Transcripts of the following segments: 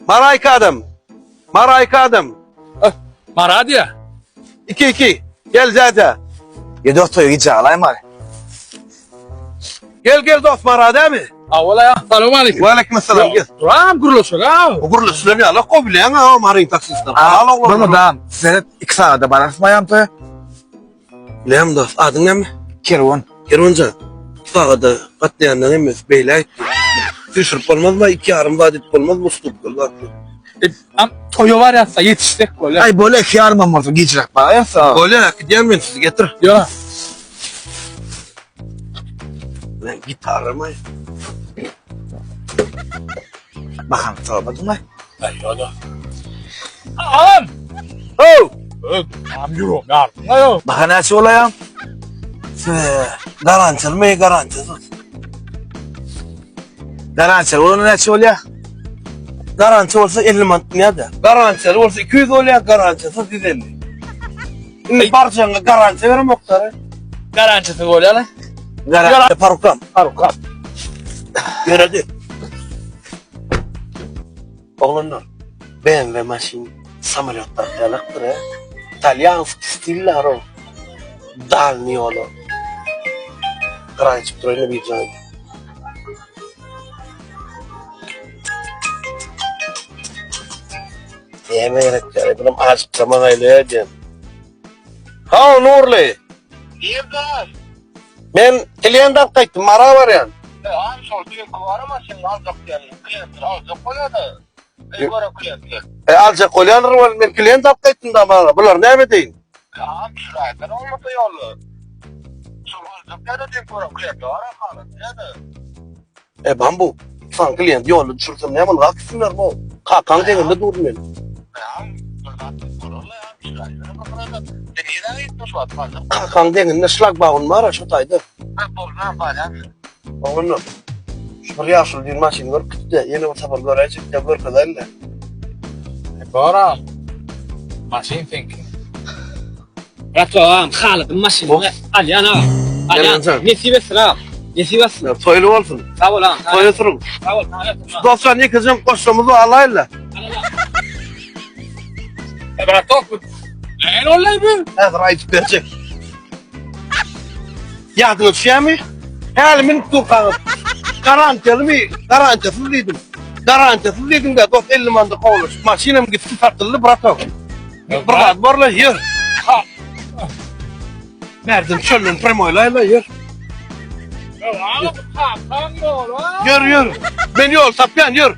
Maraýka adam. Maraýka adam. Mara diýä. 2 2. Gel däde. Ýa dost toýa gijä galaýmaly. Gel gel dost Mara dämi? Awala ya. Salam aleyküm. Ve aleyküm selam gel. Duram gürleşek ha. Bu gürleşilen ýaly ko bilýäň ha Maryň taksistleri. Halal oglan. Bolmada, size 2 sagada bararys maýam toýa. Näme dost, adyň näme? Kerwen. Kerwenjan. Sagada gatnaýandan hemmesi beýle aýtdy. Düşürip bolmazmy? Iki ýarym zat edip bolmazmy? Ustupkaly zatlar. E, am toýa barýarsa ýetişsek bolýar. Aý bolýa iki ýarymam bolsa gijräk baraýas. Bolýa, äkidýän men sizi getir. Ýa. Lan gitaramy? Bakan sormadyňmy? Aý ýa-da. Agam. How! Am ýürek ýardyň aý. Baha näçe bolaýam? Garantiýalymy, garantiýasyz? Garantiýaly bolanda näçe bolýar? Garantiýa bolsa 50 manat diýýär-de. Garantiýaly bolsa 200 bolýar, garantiýasyz 150. Indi barjaňa garantiýa beremoklar. Garantiýasyz bolýar lan. Garantiýa parukam. Parukam. Ýöredi. Oglanlar, BMW maşyn samolýotdaky ýalakdyr, he? Italýanskiý stillar o. Dalny ýola. Gyraýçyp içip duraýyn bir jaý. Näme gerek ýa? Bulam ajykdyrmaň aýly diýen. Ha, Nurly. Nirden? Men klient alyp gaýtdym, Mara barýan. E, an şol düýnki bar maşyny aljak diýen klientler aljak bolýar-da. Öý gören klientler. E, aljak bolýandyr weli, men klient alyp gaýtdym da maňa. Bular näme deýin? E, an düşüräýsen bolmasa ýolda. Şol aljak ýa-da düýnki gören klientler bar halat ýa-da. E, bambu, san klient ýolda düşürsem näme ol gitsinler bu. Kakaň deňinde durdum men. E, an bir zat bolarla ýa düşüräýsen bolmasa. Sen nirä gitdiň şu wagt aljak? Kakaň deňinde şlagbaum bar şu taýda. Ha, bolmaz barýan. Oglanlar, şu bir ýaşuly düýn maşyny görüp gitdi. Ýene bir sapar göräýjek diýip görkezäýin-le. Boram. Maşyn seňki. Brat agam, haladym maşynyňy alýan agam. Alýan. Gelin Nesip etsin agam. Nesip etsin. Toýly bolsun. Sag bol agam. Toýa sürüň. Sag bol. Sag bol. Dostlar ýekejem goşsamyzy alaýyn-la. E, bratok bu. Näme olay bu? Häzir aýdyp berjek. Ýadyňa düşýärmi? Häli münüp durkaňyz. Garantiýalymy? Garantiýasyz diýdim. Garantiýasyz diýdim-de, dost 50 manda kowlaşyp, maşynam gitdi, satyldy, bratok. Bir zat bar-la, ýör. Ha. Merdim çölden premoýlaýla, ýör. Agam bu kakaň ýoly. Ýör, ýör. Men ýol tapýan, ýör.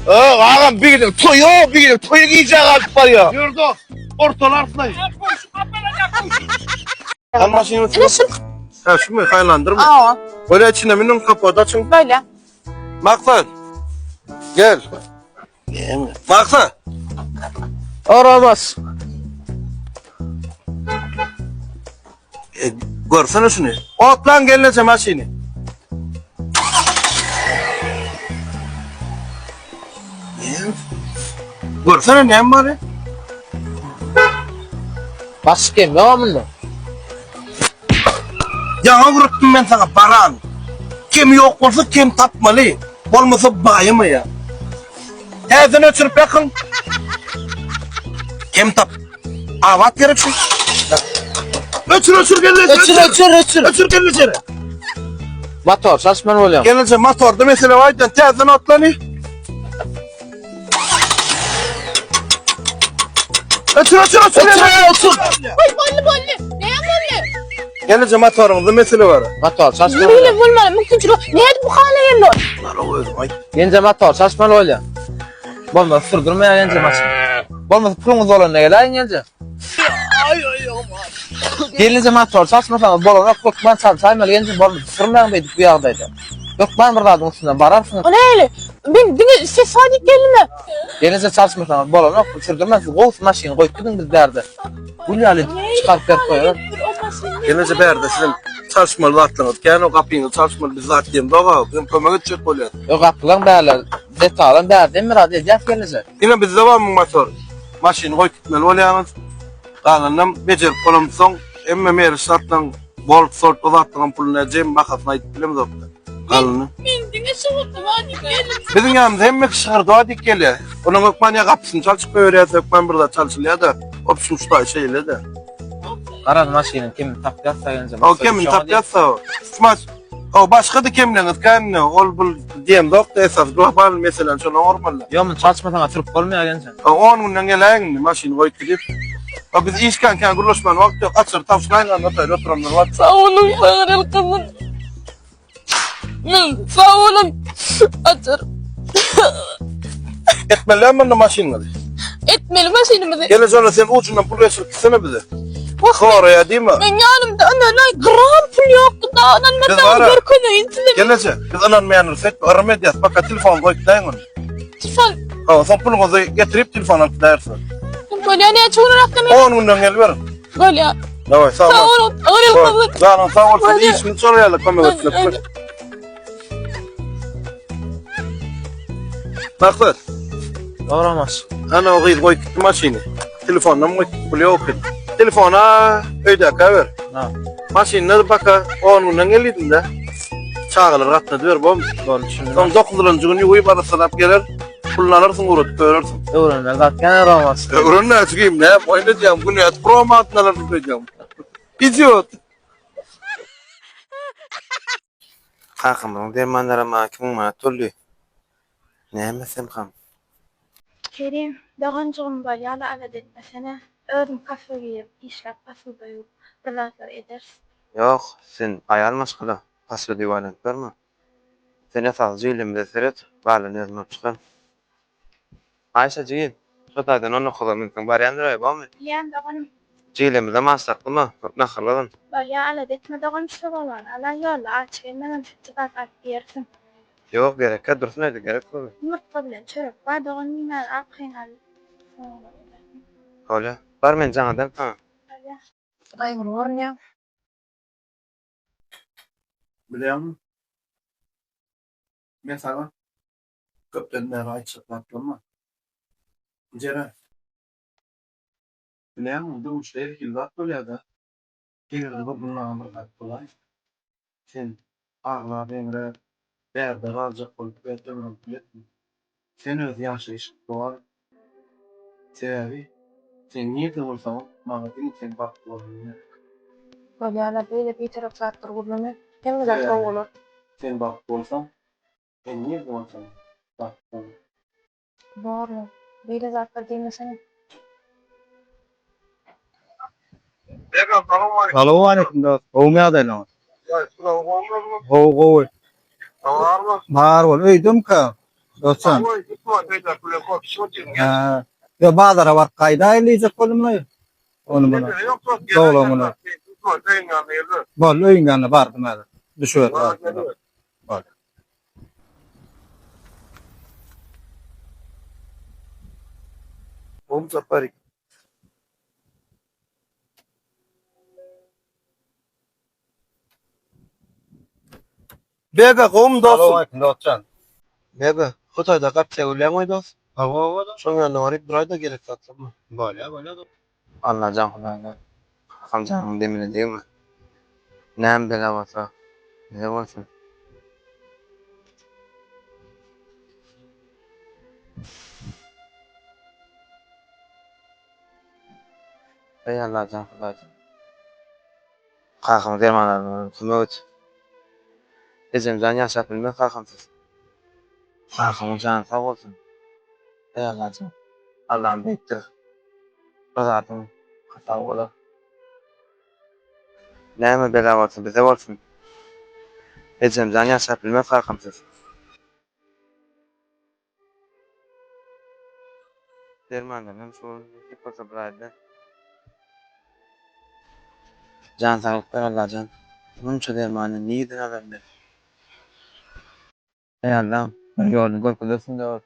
Ö, agam bir gidelim toýa, bir gidelim toýa gijä galyp barýar. Ýör dost. Ortalarsyň. Sen maşynyň Ine şu. Ha, şumy Highlandermi? Aa, Böyle içine münüň kapot açyň. böyle. Maksat. Gel. Maksat. Aramaz. E, görsene şunu. Otlan gelneje maşyny. Görsene näme bar? Başyk kem ýok munda. Ýaňa öwretdim men saňa baran. Kemi ýok bolsa kem tapmaly. Bolmasa baýamaýar. Täzeden öçürip ýakyň. Kem tap. Abat gerek şu. Öçür öçür gelneje. Öçür öçür öçür. Öçür gelneje. Motor çalyşmaly bolýar. Gelneje motorda mesele bar aýdan täzeden otlany. Öçür öçür öçür. Öçür öçür. Oy boldy boldy. Näme boldy? Gelneje motoryňyzda mesele bar. Motor çalyşmaly. Beýle bolmaly mümkinçilik. Nädip bu hala geldi ol? Lara özüm aýt. Genje motor çalyşmaly bolýar. Bolmasa sürdürmeýär genje maşyn. Bolmasa puluňyz bolanda geläýiň genje. Gelinje motor çalyşmasaňyz bolanok, hökman çalşaýmaly genje bolmasa sürmäň beýdip bu ýagdaýda. Hökman bir zadyň üstüne bararsyňyz. O nähili? Men diňe ses bar diýip geldim-ä. Gelinje çalyşmasaňyz bolanok, sürdürmäň siz gowusy maşyny goýup gidiň biz bärde. Gül ýaly edip çykaryp berip goýarys. Gelinje bärde siziň çalyşmaly zatlaryňyz kän o gapyňyzy çalyşmaly biz zat diýemzok-a, bizem kömek etjek bolýas. Ýok gapylaň bärler detalam bärde hem biraz edýäs gelinje. Diňe bizde barmy motor? Maşyny goýup gitmeli bolýaňyz. Galanynam bejerip bolamsoň, hemme meriş zatlaryň bolt solt o zatlaryň puluny jem bahasyny aýdyp bilemzok. Alny. Men diňe şygyrdy bar diýip geldim. Biziň ýanymyza hemme kişi şygyrdy bar diýip gelýär. Onuň hökman ýa gapysyny çalşyp goýberýär, hökman bir zat çalşylýar-da. Opşum şu taý şeýle-de. Garaz maşynyň kemini tapyp ýatsa genje. O kemini tapyp ýatsa o. Şu maş o başga-da kemleňiz kände ol bul diýemzok-da esas global meseleni şony oňarmaly. Ýok muny çalyşmasaň sürüp bolmaýar genje. O 10 günden geläýiň indi maşyny goýup gidip. O biz işkän kän gürleşmän wagt ýok. Açar tabşyraýyň anda otaýly oturanlar wagt. Sag boluň Saňa gyzym. Men sag boluň. Açar. Etmeli munda maşynyňyzy. Etmeli maşynymyzy. Gele jana sen ucundan pul geçirip gitsene bize. Wah, Soraýa diýme. Men ýanymda ynanay gram pul ýokdy da Biz ynanmasam bara- görkezeýin size. Geleje biz ynanmaýanlar set yrym edýäs. Baka telefon goýup daýyň ony. Telefon. Ha, soň puluňyzy getirip telefon alyp gidersiň. Bolýa näçe gün rakdan 10 günden geliber. Bolýa. Daway sag Sag bol. boluň. Agyr Janyň sag bolsun. Bolýa. Işini soraýarlar kömek etmek. Maksat. Dogramaz. Ana o gyz goýup gitdi maşyny. Telefondan goýup gitdi, pul ýok gitdi. Telefona öýdäkä ber. Ha. Maşynda baka 10 günden gelýdim-de. Çagalar gatnady ber, bom. Bol düşündim. Soň 9-njy gün ýuwup arassalap geler. Pulunu alarsyň, ugradyp berersiň. Öwrenmeli zat kän Romaz. Öwrenme jigim, ne? Oýun edýäň, gün ýat, prom adyny alarsyň öýdýäň. Idiot. Kakamyzyň dermanlaram maňa 2000 manat boldy. Näme etsemkam? Kerim, doganjygym bolýa-la alada etmesene. Özüm kafe girip işläp posuda ýuwup bir zatlar ederis. Ýok, sen aýal maşgala, posuda ýuwaýlanyp ýörme. Sen esasy jigilemize seret, galany özüm alyp çykaryn. Aýşa jigim, şo taýdan on dokuza münseň barýandyr-aý, bormy? Bilýän doganym. Jigilemizem aç saklama, köp naharlagyn. Bolýa, alada etme doganym, şo bolany alaý, ýolda aç gelmegem sütli zat alyp iýersiň. Ýok, gerekkä, dursun öýde, gerek bolmaz. Ýumurtga bilen çörek bar doganym, iýmäge arkaýyn al. Soňra edersiň. Bolýa. Bar men jaň ederin saňa. Bolýa. Gaýgyly görünýäň. Bilýäňmi? Men saňa Köpden bäri aýtjak zatlarym bar. Jeren. Bilýäňmi, durmuşda her hili zat bolýar-da. Eger-de bir gün maňa bir zat bolaýsa, sen aglap-eňräp, bärde galjak bolup öz ömrüňi pul etme. Sen öz ýaşaýşyňy dowam et. Sebäbi sen nirde bolsaňam, maňa diňe seň bagtly bolanyň gerek. Bolýa-la, beýle biderek zatlar gürleme. Hemme zat gowy bolar. Sen bagtly bolsaň, Sen nirde bolsaň, bagtly bol. Borla, beýle zatlar diýmesene. Salowmaleýkim dost, gowumy ýagdaýlaryňyz? Gowy gowy. Bar bol, öýdemkä dostjan? Hä, ýa bazara baryp gaýdaýyn diýjek boldum-laý. Ony muny. Doglan güni. Boldy, öýüň ýanyna bardym häzir. Düşüber. Bol. Gowmy Saparik? Bebe gowmy dostum? Salowmaleýkim dostjan. Bebe, Hytaýda gapja görýäňmi dost? Hawa hawa dost. Şoň ýanyna baryp duraýda gerek zatlarymy. Bolýa bolýa dost. Allajan Hudaýjan kakam janyň demine degme. Näme bela bolsa bize bolsun. Eý Allajan Hudaýjan. Kakamyň dermanlaryna kömek et. Ejemjan ýaşap bilmez kakamsyz. Kakamyň jany sag bolsun. Eý Allajan. Allam beýikdir. Bir zadyň hasaby bolar. Näme bela bolsa bize bolsun. Ejemjan ýaşap bilmez kakamsyz. Dermandan hem şu nesip bolsa bir aýda. Jan saglyk ber Allajan. Munça dermany nirden alaryn men. Eý Allam bir ýoluny görkezersiň dogry.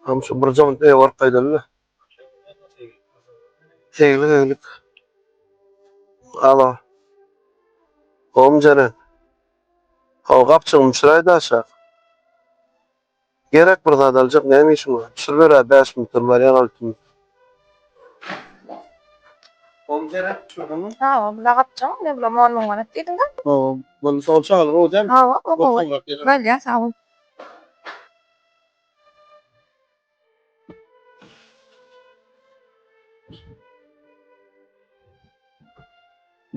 Hem şu bir jam öýe baryp gaýdaly-da. Seglik eglik. Alo. Gowmy Jeren? Hawa gapjygymy düşüräýdä aşak. Gerek bir zat aljak näme işiň bar? Düşüriber-ä bäş minutdan barýan alyp. Gowy gerek düşürdiňmi? Hawa, bula gapjaň, men bula 10 müň manat diýdim-de. Hawa, boldy sag bol çagalar gowy dälmi? Hawa, o gowy. Bolýar, sag bol.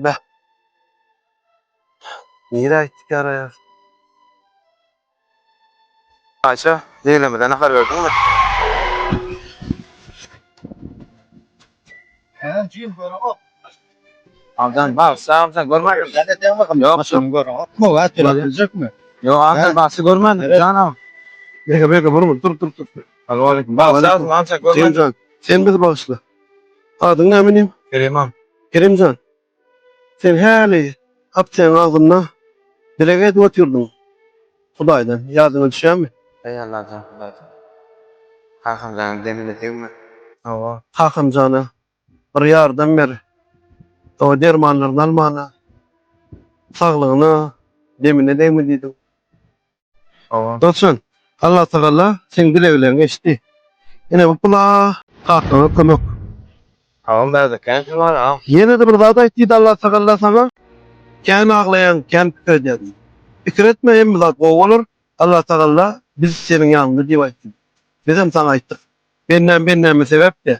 Beh. Nirä gitdik ýaraýar? Aýşa, ýeglenimize nahar berdiňmi? Hä, jigim göreňok. Amjan, bagyşla, amjan, görmädim. Ýok, Maşyny göreňokmy? Wä, töläp biljekmi? Ýok, amjan, bagşy görmändim, janam. Beke, beke, burma, dur, dur, dur. Salowmaleýkim. Bagyşla, amjan, görmändim. Jigimjan, sen bizi bagyşla. Adyň näme inim? Kerim am. Kerimjan, Sen häli aptegiň agzynda dileg edip otyrdyň Hudaýdan, ýadyňa düşýärmi? Eý Allajan Hudaýjan. Kakamjanyň demine degme. Hawa. Kakamjana bir ýardam ber. O dermanlaryny almana, saglygyna, demine degme diýdiň. Hawa. Dostjan, Allatagala seň dilegleriňi eşitdi. Ine bu pula kakaňa kömek. Agam bärde kän pul bar agam. Ýene-de bir zat aýt diýdi Allatagala saňa. Kän aglaýaň, kän pikir edýäň. Pikir etme hemme zat gowy bolar. Allatagala biz seniň ýanyňda diýip aýtdy. Bizem saňa aýtdyk. Bendäm bendäme sebäp diýä.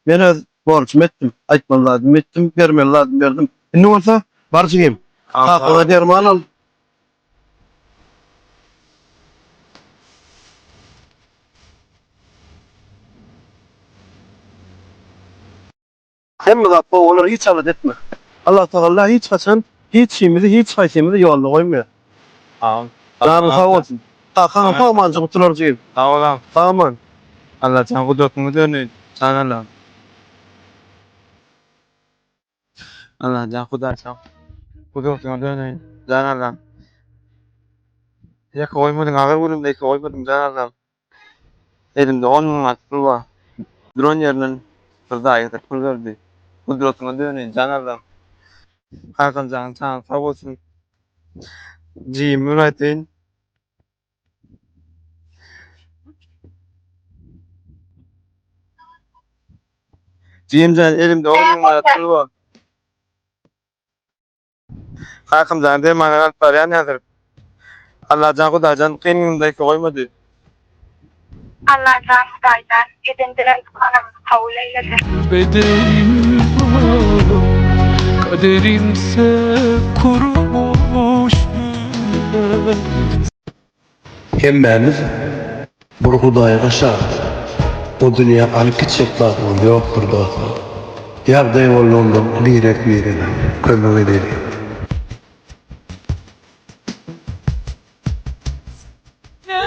Men öz borjumy etdim, aýtmaly zadymy etdim, bermeli zadymy berdim. Indi bolsa bar jigim, kakaňa derman al. Hemme zat gowy bolar, hiç alada etme. Allatagalla hiç haçan hiç kimimizi, hiç haýsymyzy ýolda goýmaýar. Agam. Janyň sag bolsun. Kakaňam sag amanjyk gutular jigim. Sag bol agam. Sag aman. Allajan gudratyňy döneýin. Jan Allam. Allajan Hudaýjan gudratyňa döneýin. Jan Allam. Ýeke goýmadyň agyr günümde ýeke goýmadyň jan Allam. Elimde on manat pul bar. Duran ýerinden bir daýy getirip pul berdi. Gudratyňa döneýin jan Allam. Kakamjanyň jany sag bolsun. Jigimi bir aýtaýyn. Jigimjan elimde 10 müň manat pul bar. Kakamjan dermanlary alyp barýan häzir. Allajan Hudaýjan kyn günümde ýeke goýmady. Allajan Hudaýjan eden dileg dugalarymyzy kabul eýlesin. Bedenim Kaderimse kurumuş Hemmämiz bir Hudaýga şat. O dünýä alyp gitjek zadymyz ýokdur dostlar. Ýagdaý bolanda birek birege kömek edeliň.